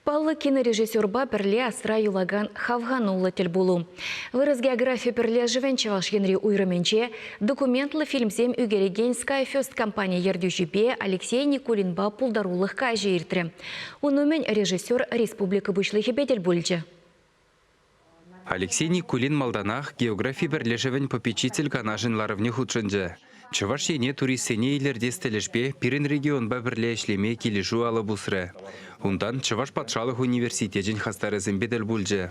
Паллӑ кинорежиссерпа пӗрле асра юлакан хавхануллӑ тӗлпулу. Вырӑс географи пӗрлешӗвӗн Чӑваш Енри уйрӑмӗнче документлӑ фильмсем ӳкерекен SkyFest компани ертӳҫипе Алексей Никулинпа пултарулӑх каҫӗ иртрӗ. Ун умӗн режиссер республика Пуҫлӑхӗпе тӗл пулчӗ. Алексей Никулин малтанах географи пӗрлешӗвӗн попечитель канашӗн ларӑвне хутшӑнчӗ. Чӑваш Ене туристсене илӗртес тӗлӗшпе пирӗн регионпа пӗрле ӗҫлеме килӗшӳ алӑ пусрӗ. Унтан Чӑваш патшалӑх университечӗн хастарӗсемпе тӗл пулчӗ.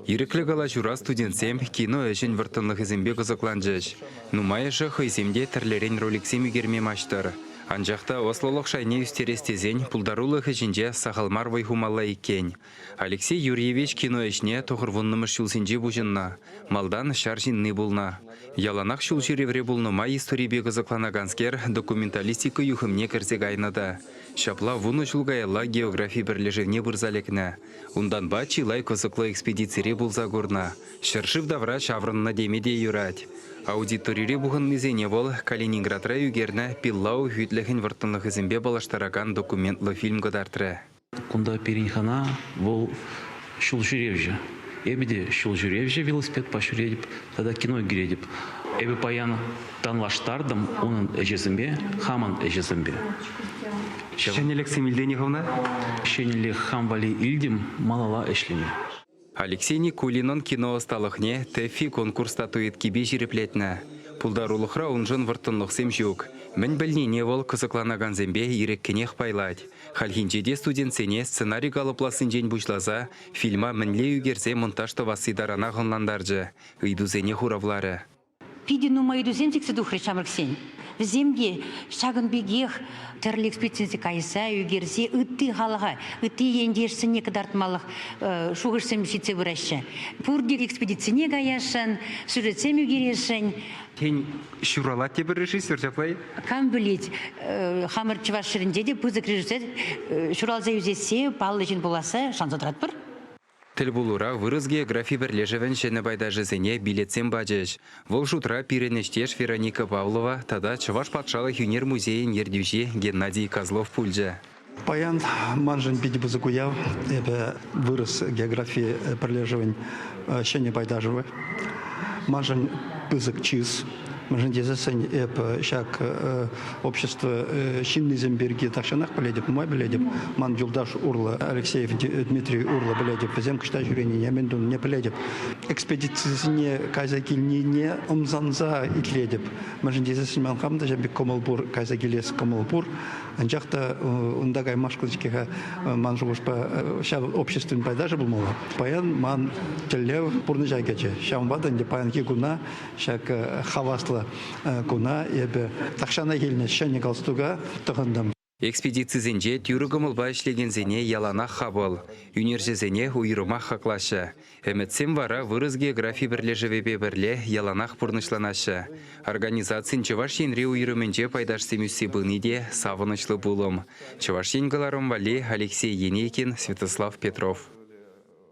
Ирӗклӗ калаҫура студентсем кино ӗҫӗн вӑрттӑнлӑхӗсемпе кӑсӑкланчӗҫ. Нумайӑшӗ хӑйсем те тӗрлӗрен роликсем ӳкерме маҫтӑр. Анчах та ӑслӑлӑх шайне ӳстерес тесен пултарулӑх ӗҫӗнче сахал мар вӑй хумалла иккен. Алексей Юрьевич кино ӗҫне тӑхӑрвуннӑмӗш ҫулсенче пуҫӑннӑ. Малтан ҫар ҫынни пулнӑ. Яланах ҫул ҫӳревре пулнӑ май историпе кӑсӑкланаканскер документалистика юхӑмне кӗрсе кайнӑ та. Ҫапла вунӑ ҫул каялла географи пӗрлешӗвне пырса лекнӗ. Унтанпа чылай кӑсӑклӑ экспедицире пулса курнӑ. Ҫӗршыв тавра ҫаврӑннӑ теме те юрать. Аудиторире пухӑннисене вӑл Калининградра ӳкернӗ Пиллау хӳтлӗхӗн вӑрттӑнлӑхӗсемпе паллаштаракан документлӑ фильм кӑтартрӗ. Кунта пирӗн хӑна вӑл ҫул ҫӳревҫӗ. Эпӗ те ҫул ҫӳревҫӗ велосипедпа ҫӳретӗп тата кино ӳкеретӗп. Эпӗ паян танлаштартӑм унӑн ӗҫӗсемпе, хамӑн ӗҫӗсемпе. Ҫӗнӗлӗхсем илтӗн-и хӑвна? Ҫӗнӗлӗх хам валли илтӗм, малалла ӗҫлеме. Алексей Никулинӑн кино ӑсталӑхне ТЭФИ конкурс статуэткипе ҫирӗплетнӗ. Пултарулӑхра уншӑн вӑрттӑнлӑхсем ҫук. Мӗн пӗлнине вӑл кӑсӑкланакансемпе ирӗккӗнех пайлать. Хальхинче те студентсене сценари калӑплассинчен пуҫласа фильма мӗнле ӳкерсе монтаж тӑвасси таранах ӑнлантарчӗ, ыйтусене хуравларӗ. Питӗ нумай ыйтусем сиксе тухрӗҫ ҫамрӑксен. Вӗсем те ҫакӑн пекех тӗрлӗ экспедицие кайса ӳкерсе ытти халӑха, ытти ентешсене кӑтартмалӑх шухӑшсем ҫитсе пыраҫҫӗ. Пурте экспедицине каясшӑн, сюжетсем ӳкересшӗн. Тен, ҫуралать те пӗр режиссер ҫапла-и? Кам пӗлет, хамӑр Чӑваш ҫӗрӗнче те пысӑк режиссер ҫуралса ӳсессе, паллӑ ҫын пуласса шанса тӑратпӑр. Тӗлпулура Вырӑс географи пӗрлешӗвӗн ҫӗнӗ пайташӗсене билетсем пачӗҫ. Вӑл шутра пирӗн ӗҫтеш Вероника Павлова тата Чӑваш патшалӑх ӳнер музейӗн ертӳҫи Геннадий Козлов пулчӗ. Паян маншӑн питӗ пысӑк уяв. Эпӗ Вырӑс географи пӗрлешӗвӗн ҫӗнӗ пайташӗ. Маншӑн пысӑк чыс. Мӗншӗн тесессӗн эп ҫак общество ҫыннисем пирки тахҫанах пӗлетӗп, нумай пӗлетӗп. Ман юлташ урлӑ, Алексеев Дмитрий урлӑ пӗлетӗп. Вӗсем кӑҫта ҫӳренине, мӗн тунине пӗлетӗп. Экспедицисене кайса килнине ӑмсанса итлетӗп. Мӗншӗн тесессӗн ман хам та ҫав пек кӑмӑл пур, кайса килес кӑмӑл пур. Анчах та унта каймашкӑн-ҫке-ха ман шухӑшпа ҫав обществӑн пайташӗ пулмалла. Паян ман тӗллев пурнӑҫа кӗчӗ. Ҫавӑнпа та ӗнтӗ паянхи куна ҫак хаваслӑ куна эпӗ тахҫанах илнӗ ҫӗнӗ галстука тӑхӑнтӑм. Экспедицисенче тӳрӗ кӑмӑлпа ӗҫлекенсене яланах хапӑл, ӳнерҫӗсене уйрӑмах хаклаҫҫӗ. Ӗмӗтсем вара Вырӑс географи пӗрлешӗвӗпе пӗрле яланах пурнӑҫланаҫҫӗ. Организацин Чӑваш Енри уйрӑмӗнче пайташсем ӳссе пыни те савӑнӑҫлӑ пулӑм. Чӑваш Ен кӑларӑм валли Алексей Енейкин, Святослав Петров.